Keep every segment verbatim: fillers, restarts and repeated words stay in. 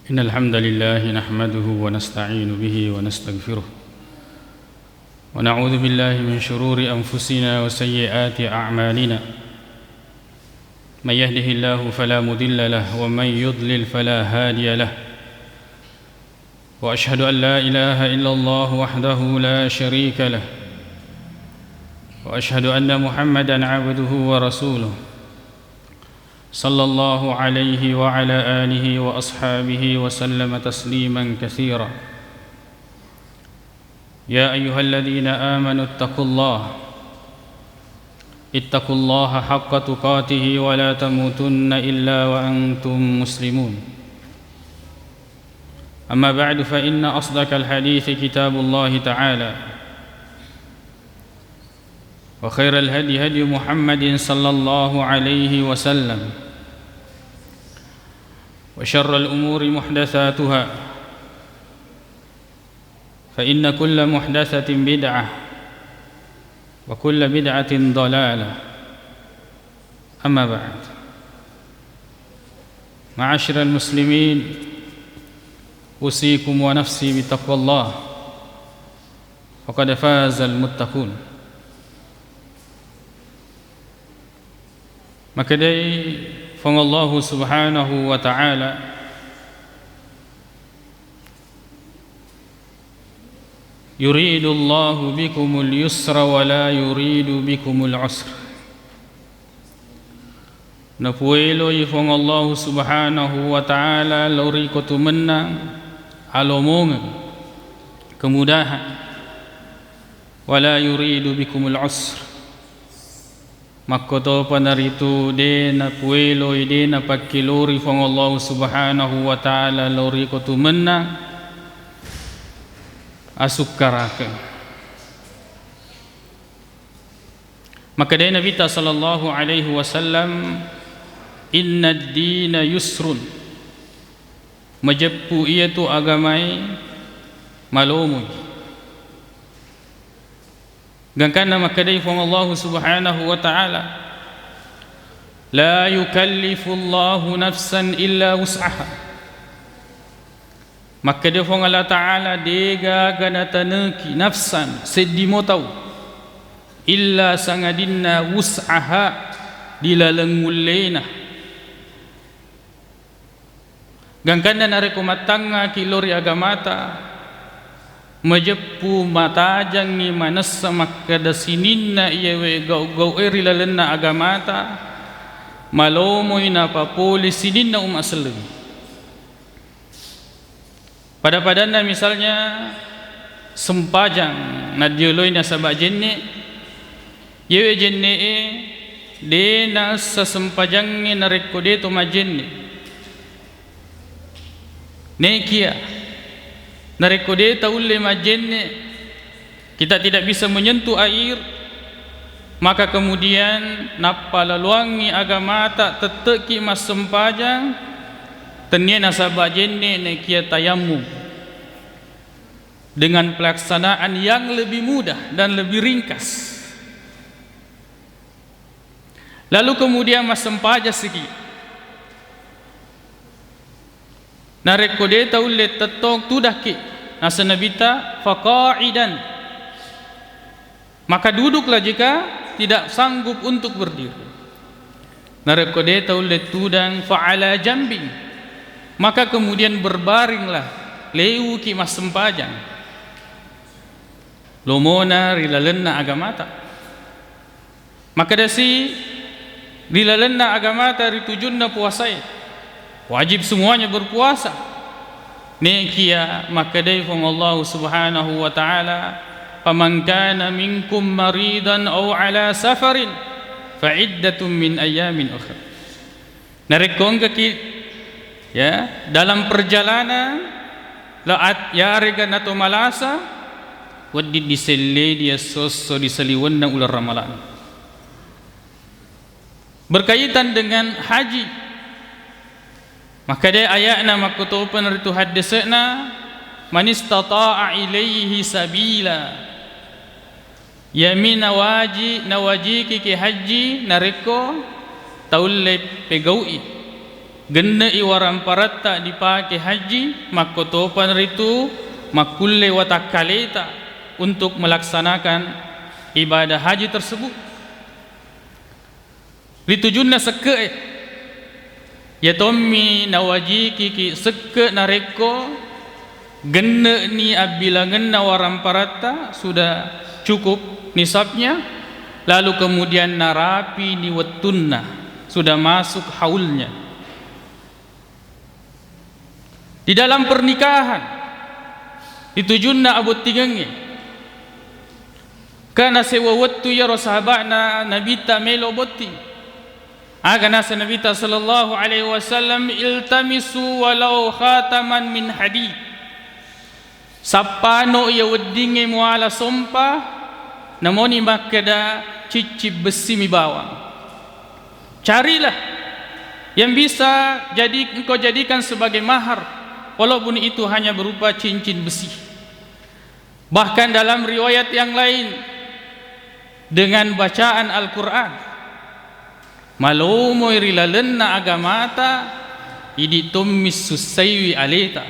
إن الحمد لله نحمده ونستعين به ونستغفره، ونعوذ بالله من شرور أنفسنا وسيئات أعمالنا. من يهده الله فلا مضل له، ومن يضلل فلا هادي له. وأشهد أن لا إله إلا الله وحده لا شريك له، وأشهد أن محمدا عبده ورسوله، صلى الله عليه وعلى آله وأصحابه وسلم تسليما كثيرا. يا أيها الذين آمنوا اتقوا الله، اتقوا الله حق تقاته ولا تموتن إلا وأنتم مسلمون. أما بعد، فإن أصدق الحديث كتاب الله تعالى، وخير الهدي هدي محمد صلى الله عليه وسلم، وشر الأمور محدثاتها، فإن كل محدثة بدعة، وكل بدعة ضلالة. أما بعد، معاشر المسلمين، أوصيكم ونفسي بتقوى الله، فقد فاز المتقون. Makkedai Fuang Allahu Subhanahu wa Ta'ala, "Yuridullahu bikumul yusra wa la yuridu bikumul usra." Napueloi Fuang Allahu Subhanahu wa Ta'ala lao ri kotu mennang alomongeng, kemudahan, wa la yuridu bikumul usra. Makkotopa naritu de napueloi, de napakkelori Fuang Allahu Subhanahu wa Ta'ala lao ri kotu mennang asukkarakeng. Makkedai Nabitta sallallahu alaihi wasallam, "Innad dina yusrun." Majeppu iyatu agamae, malomoi. Gangkanna makkedai Fuang Allahu Subhanahu wa Ta'ala, "La yukallifullahu nafsan illa wus'aha." Makkeda Fuang Allah Ta'ala, "Degaga nataneki nafsan, seddi mo tau, illa sangadinna wus'aha, di laleng ullena." Gangkanna narekko mattangngaki lao ri agamata, majeppu matajangngi manessa makkeda sininna iyawe gau-gau'e ri lalenna agamata, malomoi napapole sininna umma selleng. Pada-padanna misalnya sempajang naddioloi nasaba jenne, iyewe jenne'e de naessa sempajangnge narekko de to majjenne. Nekia narekko de taulle majjenne, kita tidak bisa menyentuh air, maka kemudian nappalaloangngi agamata, tette'ki massempajang, tennia nasaba jenne, nekia tayammum dengan pelaksanaan yang lebih mudah dan lebih ringkas. Lalu kemudian massempajang siki. Narekko de taulle tettong, tudakki. Naseng Nabitta, "Faqa'idan." Maka duduklah jika tidak sanggup untuk berdiri. Narekko de taulle tudang, "Fa'ala jambin." Maka kemudian berbaringlah, leuki massempajang. Lomona ri lalenna agamata. Makkedasi, ri lalenna agamata ritujunna puasae, wajib semuanya berpuasa. Nekia makkedai Fuang Allahu Subhanahu wa Ta'ala, "Faman kana minkum maridan aw ala safarin fa iddatun min ayyamin ukhra." Narekko engkaki, ya, dalam perjalanan, la at-, yarega nato malasa, wedding disellei dia esso-esso di saliwenna uleng Ramalang. Berkaitan dengan haji, makkedai aya'na makkutopa naritu haddese'na, "Man istata'a ilaihi sabila." Iyami nawaji-, nawajikiki hajji narekko taulle pegau'i. Genne'i waramparatta dipake haji, makkotopang ritu makkulle watakkaleta untuk melaksanakan ibadah haji tersebut. Ri tujunna sekke'e, iya tommi nawajikiki sekke' narekko genne'ni abbilangenna waramparatta, sudah cukup nisabnya, lalu kemudian narapini wettunna, sudah masuk haulnya. Di dalam pernikahan, di tujunna abottingengnge, ka nasewa wettu iyaro sahaba'na Nabitta melo botting. Aga naseng Nabitta sallallahu alaihi wasallam, "Iltamisu walau khataman min hadid." Sappano iya weddingnge muala sompa, namoni makkeda ciccing bessi mi bawang. Carilah yang bisa jadi engkau jadikan sebagai mahar, walaupun itu hanya berupa cincin besi. Bahkan dalam riwayat yang lain, dengan bacaan Al-Quran. Malomoi ri lalenna agamata, idi tommi sussaiwi aleta.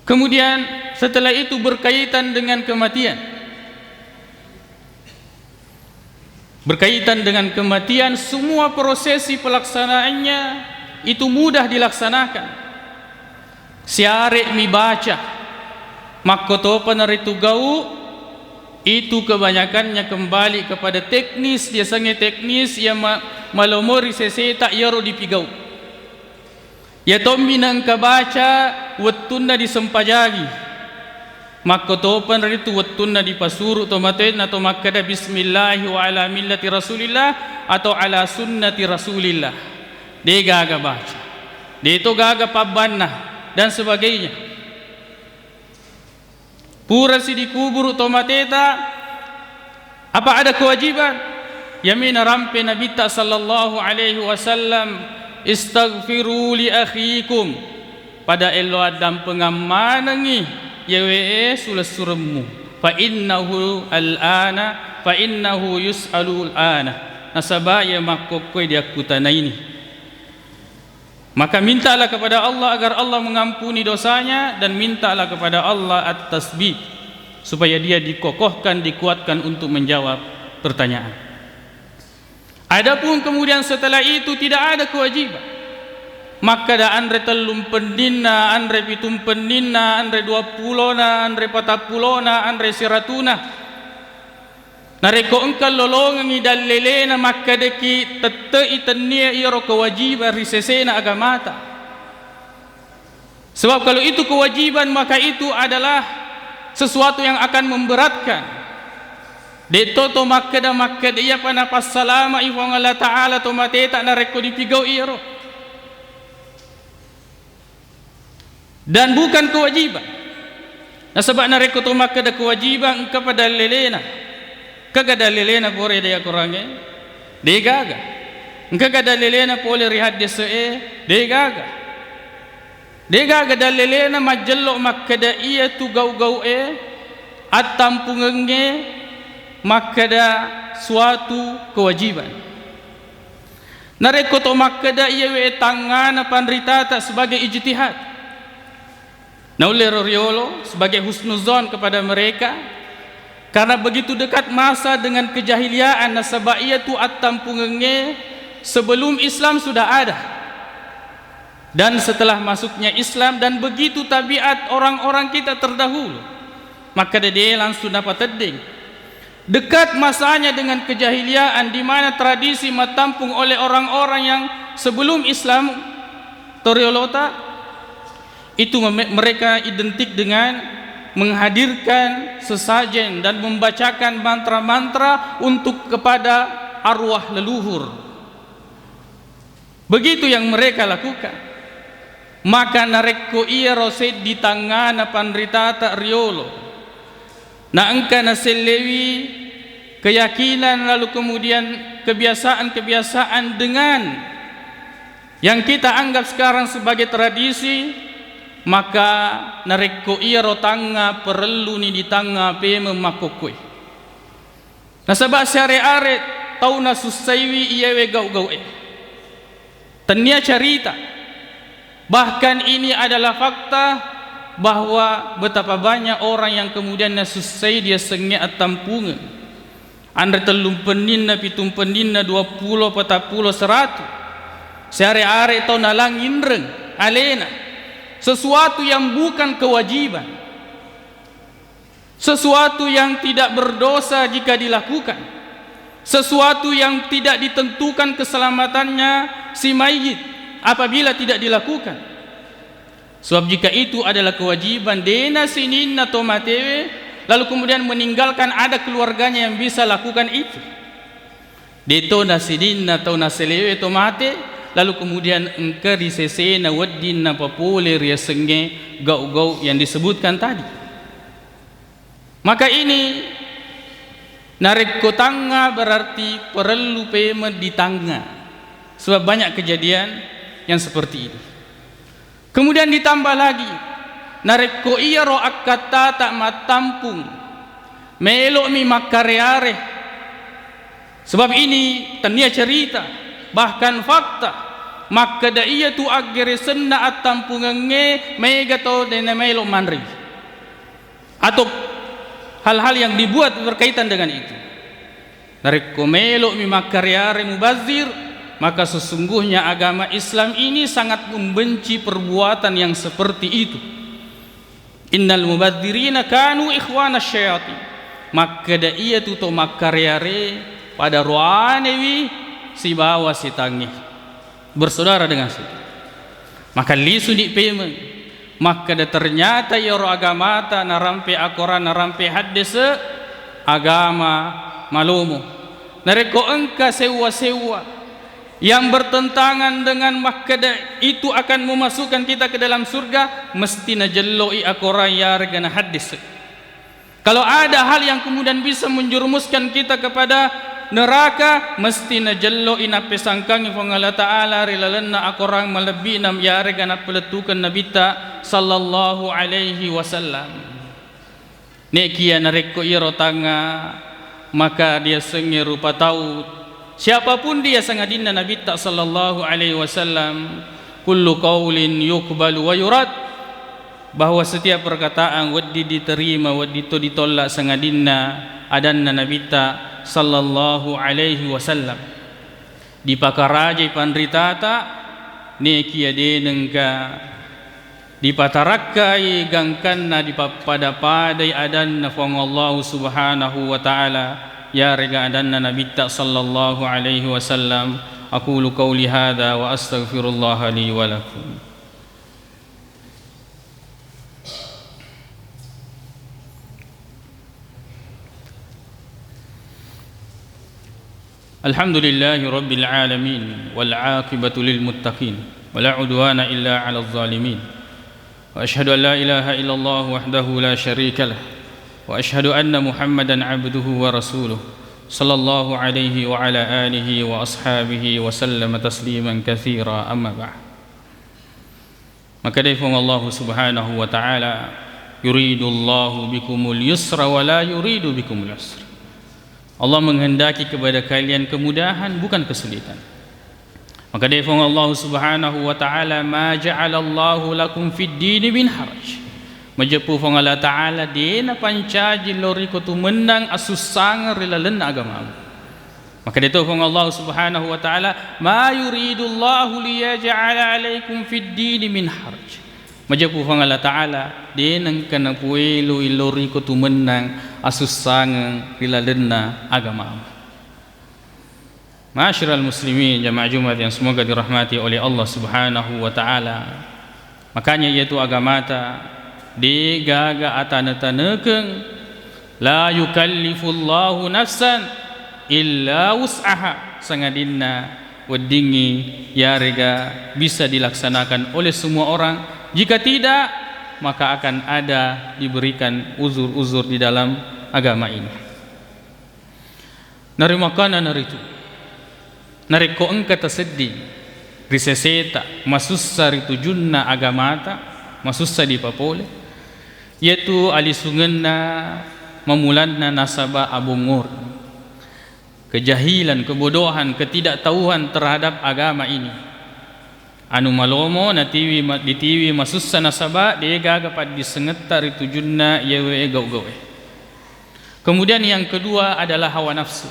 Kemudian setelah itu berkaitan dengan kematian. Berkaitan dengan kematian, semua prosesi pelaksanaannya itu mudah dilaksanakan. Siare' mi baca, makkotopana ritu gau', itu kebanyakannya kembali kepada teknis, biasanya teknis yang ma-, malomori seseta iyaro dipigau'. Iya tommi naengka baca wettunna disempajangi. Makkotopang ritu wettunna dipasuru' to matena to makkeda, "Bismillahi wa ala millati Rasulillah," atau "Ala sunnati Rasulillah." De' gaga baca. De' to gaga pabbanna, dan sebagainya. Purasi dikuburu' to mateta, apa ada kewajiban? Yami narampe Nabitta sallallahu alaihi wasallam, "Istaghfiru li akhikum." Pada ello addampengang manengngi iyawe e sulessuremmu. Fa innahu al-ana, fa innahu yus'alu al-ana. Nasaba iya makkokkoi diakkutanaini. Maka mintalah kepada Allah agar Allah mengampuni dosanya, dan mintalah kepada Allah at-tasbit, supaya dia dikokohkan, dikuatkan untuk menjawab pertanyaan. Adapun kemudian setelah itu tidak ada kewajiban. Makkeda anre tellumpenninna, anre pitumpenninna, anre duappulona, anre patappulona, anre siratuna. Narekko engka lolongengngi dallelena makkedaki tette'i tennia iyaro kewajiban ri sesena agamata. Sebab kalau itu kewajiban, maka itu adalah sesuatu yang akan memberatkan. De'to to makkeda-makkeda iyapa napassalama'i Puang Allah Ta'ala to mateta narekko dipigau iyaro. Dan bukan kewajiban. Nasaba narekko to makkeda kewajiban, engkapa dallelena? Engkaga dallelena pole ri Akorangnge? De'gaga. Engkaga dallelena pole ri haddese'e? De'gaga. De'gaga dallelena majjello makkeda iyatu gau-gau'e attampungengnge makkeda suatu kewajiban. Narekko to makkeda iyawe tangngana panritata sebagai ijtihad, naullero riolo sebagai husnuzon kepada mereka, karena begitu dekat masa dengan kejahiliaan, nasaba iyatu attampungengnge sebelum Islam sudah ada. Dan setelah masuknya Islam, dan begitu tabiat orang-orang kita terdahulu, makkeda de' langsung napateddeng. Dekat masanya dengan kejahiliaan, di mana tradisi mattampung oleh orang-orang yang sebelum Islam, toriolota, itu meme-, mereka identik dengan menghadirkan sesajen dan membacakan mantra-mantra untuk kepada arwah leluhur. Begitu yang mereka lakukan. Maka narekko iyaro seddi tangngana panritata riolo, na engka nasellewi keyakinan lalu kemudian kebiasaan-kebiasaan dengan yang kita anggap sekarang sebagai tradisi, maka narekko iyaro tangnga parelluni ditangnga pemeng makkokkoi. Nasaba siare-are tau nasussaiwi iyawe gau-gau'e. Tennia carita. Bahkan ini adalah fakta bahwa betapa banyak orang yang kemudian nasussai diasengnge attampungeng. Anre tellumpenninna, pitumpenninna, duappulo, patappulo, seratu. Siare-are tau nalanginreng alena. Sesuatu yang bukan kewajiban. Sesuatu yang tidak berdosa jika dilakukan. Sesuatu yang tidak ditentukan keselamatannya si mayit apabila tidak dilakukan. Sebab jika itu adalah kewajiban, dena sininna to matewe, lalu kemudian meninggalkan ada keluarganya yang bisa lakukan itu. Deto nasininna tau naselewe to mate, lalu kemudian engka ri sesena wedding napapole riasengnge gau-gau yang disebutkan tadi. Maka ini narekko tangnga berarti parellu pemeng ditangnga. Sebab banyak kejadian yang seperti ini. Kemudian ditambah lagi, narekko iyaro akkattata mattampung, melo'mi makkare-are. Sebab ini tennia cerita, bahkan fakta, makkeda iyatu aggeresenna attampungengnge mega to dena melo manrei. Atau hal-hal yang dibuat berkaitan dengan itu. Narekko melo'mi makkare-are mubazir, maka sesungguhnya agama Islam ini sangat membenci perbuatan yang seperti itu. Innal mubadzirina kanu ikhwana syayatin. Makkeda iyatu to makkare-are pada roanewi sibawa setangnge. Bersaudara dengan setan. Maka lisuni pemeng. Makkeda ternyata iyaro agamata narampe akorang, narampe haddese agama malomo. Narekko engka sewwa-sewwa yang bertentangan dengan makkeda itu akan memasukkan kita ke dalam surga, mesti najello'i akorang yarega nahaddese. Kalau ada hal yang kemudian bisa menjerumuskan kita kepada neraka, mesti najello'i nappesangkangi Puang Allah Ta'ala ri lalenna akorang malebbi'na yarega nappalettukeng Nabitta sallallahu alaihi wasallam. Nekia narekko iyaro tangnga, maka diasengnge rupa tau, siapapun dia, sangadinna Nabitta sallallahu alaihi wasallam, kullu qaulin yuqbalu wa yurad, bahwa setiap perkataan wedding diterima, wedding to ditolla, sangadinna adanna Nabitta sallallahu alaihi wasallam. Dipakarajai panritata, nekia denengka dipatarakkai gangkanna, dipappada-padai adanna Puang Allahu Subhanahu wa Ta'ala, yarega adanna Nabitta sallallahu alaihi wasallam. Aqulu qauli hadza wa astaghfirullaha li wa lakum. الحمد لله رب العالمين، والعاقبة للمتقين، ولا عدوان إلا على الظالمين، وأشهد أن لا إله إلا الله وحده لا شريك له، وأشهد أن محمدا عبده ورسوله، صلى الله عليه وعلى آله وأصحابه وسلم تسليما كثيرا، أما بعد. Makkedai Puang Allahu Subhanahu wa Ta'ala, "Yuridullahu bikumul yusra wa la yuridu bikumul usra." Allah menghendaki kepada kalian kemudahan, bukan kesulitan. Makkedai Puang Allahu Subhanahu wa Ta'ala, "Ma ja'alallahu lakum fid dini min haraj." Majeppu Puang Allah Ta'ala, de' napancaji lao ri ko tumennang asussangeng ri lalenna agamamu. Makkedai to Puang Allah Subhanahu wa Ta'ala, "Ma yuridullahu liyaj'ala 'alaikum fid dini min haraj." Majeppu Puang Allah Ta'ala, de' nengka napueloi lao ri ko tumennang asussangeng ri lalenna agamamu. Ma'asyiral muslimin, jamaah Jumat yang semoga dirahmati oleh Allah Subhanahu wa Ta'ala. Makanya iyatu agamata de' gaga atane-tanekeng, la yukallifullahu nafsan illa wus'aha, sangadinna weddingngi yarega bisa dilaksanakan oleh semua orang. Jika tidak, maka akan ada diberikan uzur-uzur di dalam agama ini. Narimakana naritu, narekko engka tasedding ri seseta masussa ri tujunna agamata, masussa dipapole, iyatu alisungenna mamulanna nasaba abongngoreng, kejahilan, kebodohan, ketidaktauhan terhadap agama ini. anu malomo, natiwi ma-, ditiwi masussa nasaba degaga paddissengetta ri tujunna iyawe gau-gaue. Kemudian yang kedua adalah hawa nafsu.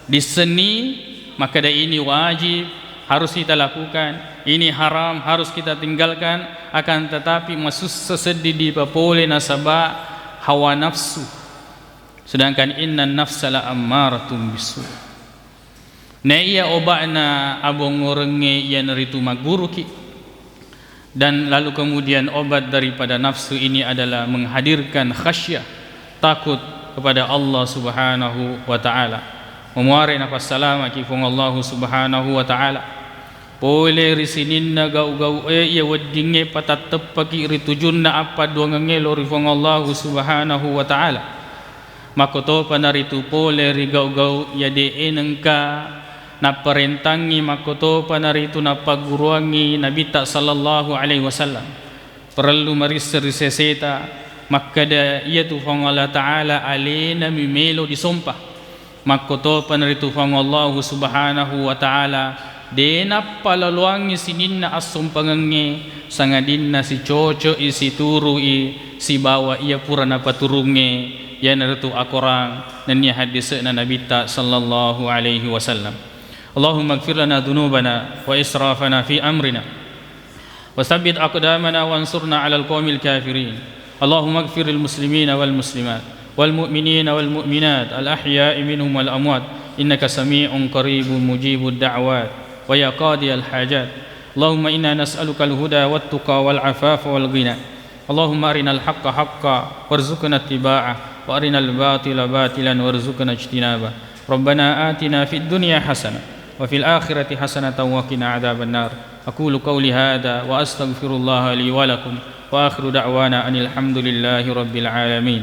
Dissenni makkeda ini wajib, harus kita lakukan, ini haram, harus kita tinggalkan, akan tetapi masussa seddi dipapole nasaba hawa nafsu. Sedangkan innan nafsa la ammaratun bisu. Naiya oba'na abongorengnge iyanaritu magguruki. Dan lalu kemudian obat daripada nafsu ini adalah menghadirkan khasyah, takut kepada Allah Subhanahu wa Ta'ala. Mamuare napassalamaki Puang Allahu Subhanahu wa Ta'ala. Pole ri sininna gau-gau'e iya weddingnge patatteppaki ri tujunna appadduangengnge lao ri Puang Allahu Subhanahu wa Ta'ala. Makkotopa naritu pole ri gau-gau iya de'e nengka napparentangngi, makkotopa naritu nappagguruangngi Nabitta sallallahu alaihi wasallam. Parellu marisseng ri seseta, makkeda iyatu Puang Allah Ta'ala alena mi melo disompa. Makkotopa naritu Puang Allahu Subhanahu wa Ta'ala de nappalaloangngi sininna assompangengnge, sangadinna sicoco'i, situru'i sibawa iya pura napaturungnge, iyanaritu akorang nennia haddise'na Nabitta sallallahu alaihi wasallam. Allahumma ighfir lana dzunubana wa israfana fi amrina. وثبت أقدامنا وانصرنا على القوم الكافرين. اللهم اغفر للمسلمين والمسلمات والمؤمنين والمؤمنات الأحياء منهم والأموات إنك سميع قريب مجيب الدعوات ويا قاضي الحاجات. اللهم إنا نسألك الهدى والتقى والعفاف والغنى. اللهم أرنا الحق حقا وارزقنا اتباعه وأرنا الباطل باطلا وارزقنا اجتنابه. ربنا آتنا في الدنيا حسنة وفي الآخرة حسنة وقنا عذاب النار. أقول قولي هذا وأستغفر الله لي ولكم، وآخر دعوانا أن الحمد لله رب العالمين.